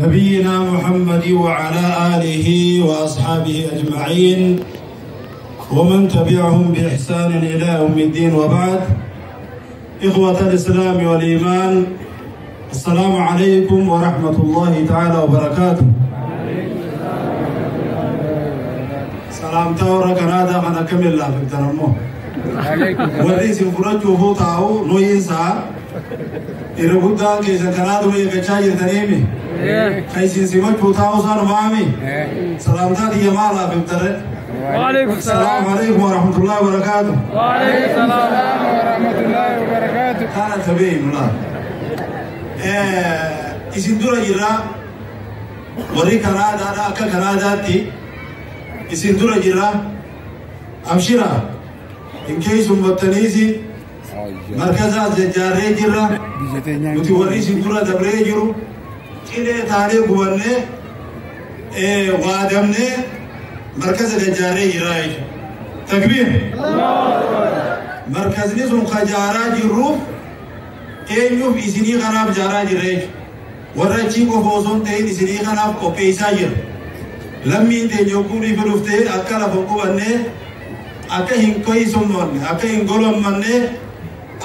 نبينا محمد وعلى آله وأصحابه أجمعين ومن تبعهم بإحسان إلى يوم الدين، وبعد. إخوة الإسلام والإيمان، السلام عليكم ورحمة الله تعالى وبركاته. سلام تورا كندا أنا كمل لا في تنمو ورئيس فرج وفوتاو نوينسا إربودا كيسا كندا ويكتشاجر تنيمي خيسين سيمت فوتاو صار مامي سلامتا دي مالا في تر. وعليكم السلام عليكم ورحمة الله وبركاته. وعليكم السلام ورحمة الله وبركاته. أنا تبين الله isin dura jirra warri Kanaadaadha akka Kanaadaatti isin dura jirra. Abshira hin keessummattaniisi markazaas jajjaarree jirra. Nuti warri isin dura dabree jiru cilee taanee gubannee waadamnee markaza jajjaarree jirra jechuudha. Takbiir! Markazni sun ka jaaraa jirruuf eenyuuf isinii kanaaf jaaraa jirra jechuudha. Warra achii qofa osoo hin ta'in isinii kanaaf qopheessaa jira. Lammiin teenya ogguun ifa dhuftee akka lafa qubannee akka hin koyisummanne akka hin golommanne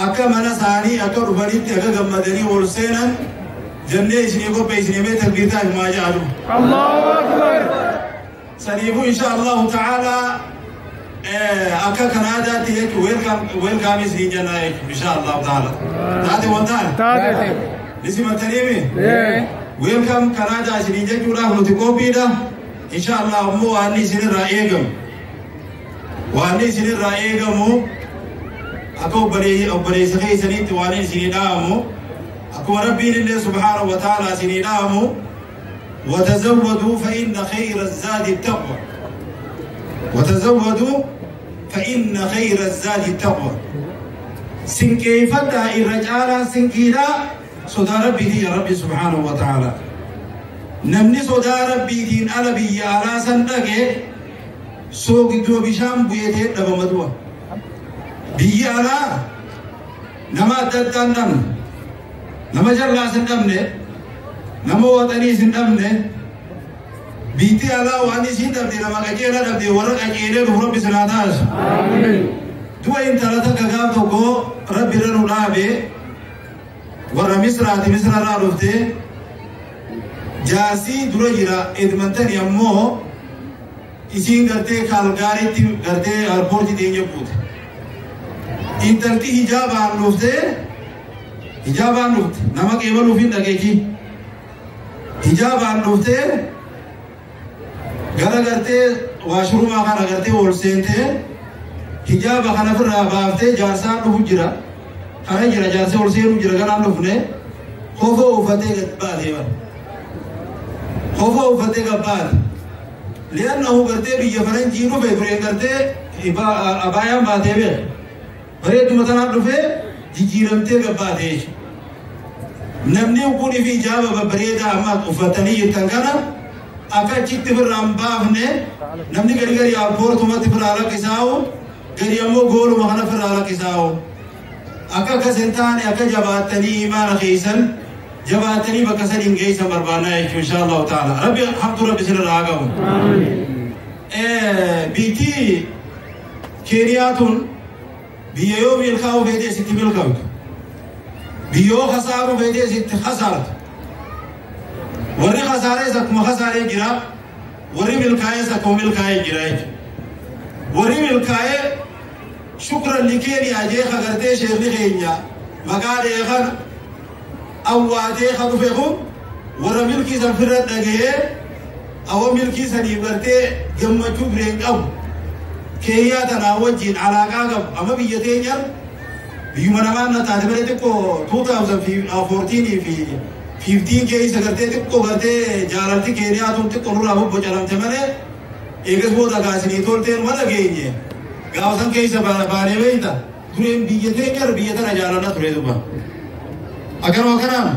akka mana isaanii akka dhufanitti akka gammadanii ol seenan jennee isinii qopheessinee mee takbiirtaa himaa jedhu. Allahu Akbar. Saniifuu insha Allahu ta'ala akka Kanaadaatti jechuun weelkaam isiniin jennaa jechuun insha Allahu ta'ala. Taate wantaan? Taate. Nisimattaniimi? Weelkaam Kanaadaa isiniin jechuudhaaf nuti qophiidha. Insha Allah ammoo waan isinirraa eegamu. Waan isinirraa eegamu akka obboleessa keessaniitti waan isinii dhaamu akkuma Rabbiin illee subhaanahu wa ta'ala isinii dhaamu وتزودوا فإن خير الزاد التقوى. وتزودوا فإن خير الزاد التقوى. سنكيفتا الرجال سنكيلا صدى ربي يا ربي سبحانه وتعالى. نمني صدى ربي دين أنا بي على سندك سوق دو بشام بيته دبمدوا بي على نما تدندم نما جرلا سندمني نما وطني سندمني بيتي على واني سندمني نما قجيلا دبدي ورق أجيلي ربي سناتاش. آمين. دو إن تلاتة كغاب توكو ربي رنو لابي ورا مصر مصر رالفتي jaasii dura jira Edmonton ammoo isiin gartee Kaalgaariitti gartee airpoortii teenya buute. Intalti hijaabaan dhuftee hijaabaan dhufte nama qeebaluuf hin dhageechi. Hijaabaan dhuftee gara gartee waashurumaa kana gartee ol seentee hijaaba kana ofirraa baaftee jaarsaan dhufu jira. Kana jira jaarsee ol seenuu jira ganaan dhufne kofoo uffatee gad baatee bara. Kofoo uffatee gabbaate. Li'annahu gartee biyya faranjii dhufe dureen gartee abaayaan baatee beeka. Bareedduma tanaan dhufee jijjiiramtee gabbaate jechuudha. Namni kunii fi ijaaba babbareedaa amma uffatanii jirtan kana akka achitti birraa hin baafne namni gari gari airpoortumatti birraa lakkisaa'u gari ammoo gooluma kana birraa lakkisaa'u. Akka akkas hin taane akka jabaattanii imaana keessan jabaatanii bakka sadiin geessan barbaannaa jechuun insha Allahu ta'ala. Rabbi hamtu rabbi sirraa haa qabu. Biitii Keeniyaa tun biyya yoo milkaa'uu feetee sitti milkaa'utu. Biyya yoo kasaaruu feetee sitti kasaartu. Warri kasaarees akkuma kasaaree jira. Warri milkaa'ees akkuma milkaa'ee jira jechuudha. Warri milkaa'ee shukran li Keeniyaa jee kagartee sheekni keenya maqaa dheekan awwaatee ka dhufe kun warra milkii san firra dhagahee awwa milkii saniif gartee gammachuu bireen qabu Keeniyaa tanaa wajjin alaaqaa qabu amma biyya teenyaan biyyuma namaan na taate malee xiqqoo 2014 fi 15 keessa gartee xiqqoo gartee jaalalti Keeniyaa tun xiqqoo nurraa bobbocalamte malee eegas booda gaasinii tolteen wala geenye gaafa san keessa baanee beeyta dureen biyya teenyaan biyya tana jaalalna ture duba. Akkanuma kanaan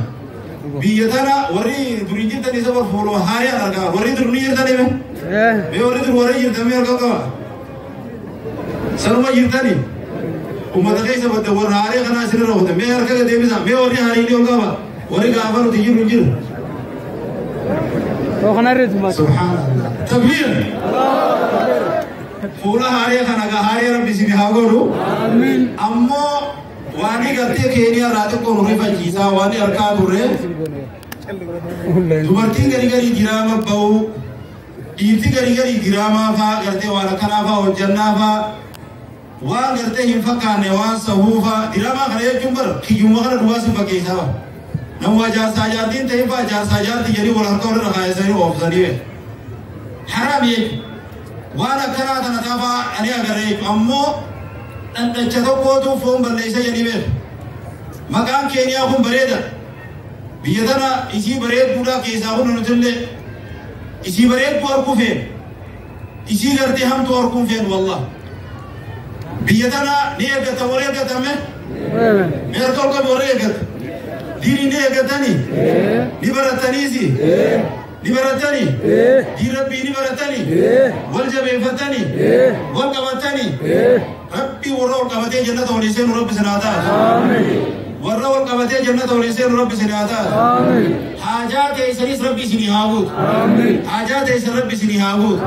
biyya tana warri durii jirtan isa bar fuuluma haaraan argama. Warri dur ni jirtanii mee? Mee warri dur warri jirtan mee argaa qaba? Sanuma jirtanii? Uummata keessa badda warra haaree kanaa isinirra hojjeta. Mee harka deebisa. Mee warri haariin ol qaba? Warri gaafa nuti jirru hin jiru. Subhaanallah. Takbiir. Fuula haaree kana gaa haaree rabbi isin haa godhu. Ammoo waan gartee Keeniyaa irraa xiqqoo nu rifachiisaa waan harkaa turre dubartiin gari gari diraama ba'uu dhiirti gari gari diraamaa faa gartee waan akkanaa faa hojjannaa faa waan gartee hin fakkaanne waan sahuu faa diraamaa kana jechuun bara kiyyummaa kana duwwaa sin fakkeessaa bara. Nama jaarsaa jaartiin ta'in faa jaarsaa jaartii jedhii wal harka walirra kaayessanii oofsanii beeku. Haraam jechuudha. Waan akkanaa tana taafaa ani agarra jechuudha. Ammoo dhandhacha tokkootu foon balleessa jedhii beeku. Maqaan Keeniyaa kun bareeda. Biyya tana isii bareedduudhaa keessaa kun nutillee isii bareedduu arguu feenu. Isii gartee hamtuu arguu feenu wallah. Biyya tana ni eeggata warra eeggatame? Mee harka ol qabi warra eeggata? Diinii ni eeggatanii? Ni barataniisi? Ni baratanii? Diin rabbii ni baratanii? Wal jabeeffatanii? Wal qabatanii? Rabbii warra wal qabatee jannata walii seenu rabbi sinaa taasisu. Warra wal qabatee jannata walii seenu rabbi sinaa taasisu. Haajaa teessanis rabbi isinii haa guutu. Haajaa teessan rabbi isinii haa guutu.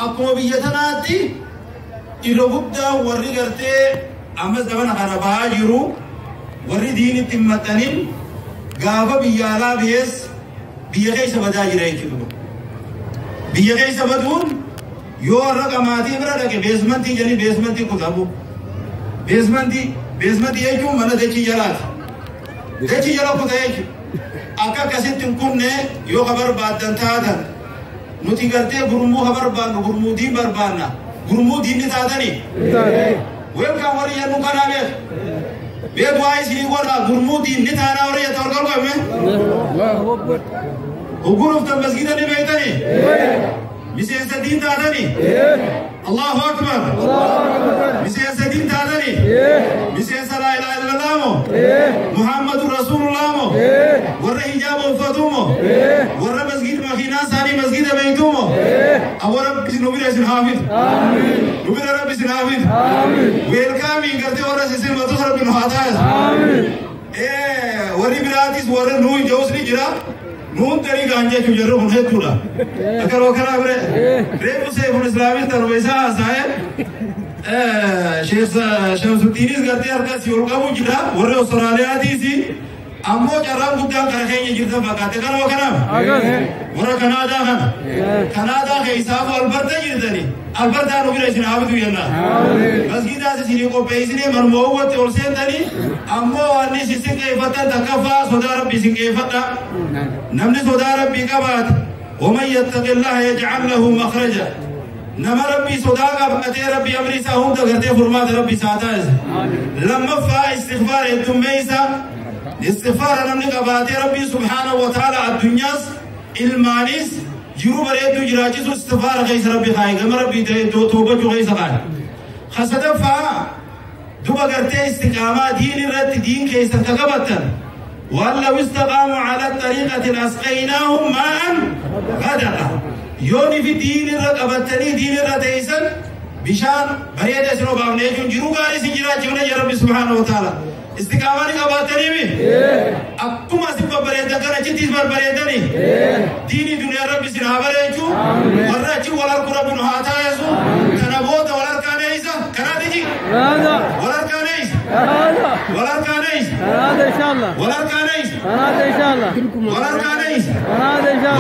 Akkuma biyya tanaatti irra guddaa warri gartee ammas dabana kana bahaa jiru warri diinitti hin maxxanin gaafa biyya alaa biyees biyya keessa badaa jira jechuudha. Biyya keessa baduun yoo har'a qamaatii bira dhaqe beesmantii jedhanii beesmantii kutamu. Beesmantii jechuun mana dachii jalaati. Dachii jala kuta jechuudha. Akka akkasitti hin kunne yoo ka barbaaddan taatan nuti gartee gurmuu ka barbaannu gurmuu diin barbaanna. Gurmuu diinni taatanii. Weelkaan warri jennu kanaa beeku. Beeku waa isinii godhaa gurmuu diinni taanaa warri jettan ol qabme. Ugguruftan masgiida ni beektanii. Miseensa diin taatanii. Allahu akbar. Miseensa diin taatanii. Miseensa laa ilaaha illallah moo? Muhammadu Rasuulullah moo? Warra hijaaba uffatu moo? Warra masgiida makiinaa isaanii masgiida beektu moo? Awwa rabbi nu bira isin haa fidu. Nu bira rabbi isin haa fidu. Weelkaamiin gartee warra isin matus rabbi nu haa taasisu. Warri biraatis warra nuu ija'us ni jira. Nuun tarii gaan jechuun jarri kun hedduudha. Akka kanaa bire reefu seefun islaamis tanuma isaa haasa'e Shamsuddiinis gartee harka si ol qabu jira warri Awustiraaliyaatiis ammoo carraan guddaan kara keenya jirtan fakkaate kanuma kanaaf warra Kanaadaa kana Kanaadaa keessaafu Alberta jirtani Albertaa nu bira isin haa fidu jennaan masgiidaas isinii qopheessinee manuma hawwatti ol seentanii ammoo waan isin qeeffattan takkaffaa sodaa rabbii isin qeeffadha. Namni sodaa rabbii qabaate ومن يتق الله يجعل له مخرجا. نما ربي صدا قبته ربي امري سا هون غرتي فرمات ربي ساتا لما فا استغفار الدميسا استغفار نمني قباته ربي سبحانه وتعالى الدنيا المانيس جرو بريدو جراجيسو استغفار غيس ربي خاي غم ربي توبه جو غيس خاي خسد فا دوبا غرتي استقامه دين رت دين كيس تقبتن ولو استقاموا على الطريقة لأسقيناهم ماء غدقا. يوني في دين الرقبتني دين الرتيسن بشان بريد سنو بابنيجون جرو غاري سنجرا جونا يا رب سبحانه وتعالى استقامة قبتني بي أكما سبب بريد كنا جتيس بر بريدني ديني دنيا رب سنها بريجو ورأتي ولا القرب نهاتا يسو تنبوت ولا الكانيسا كنا تجي ولا الكانيسا ولا الكانيسا ولا الكانيسا ولا الكانيسا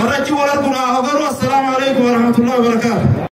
ورأتي ولا القرب. السلام عليكم ورحمة الله وبركاته.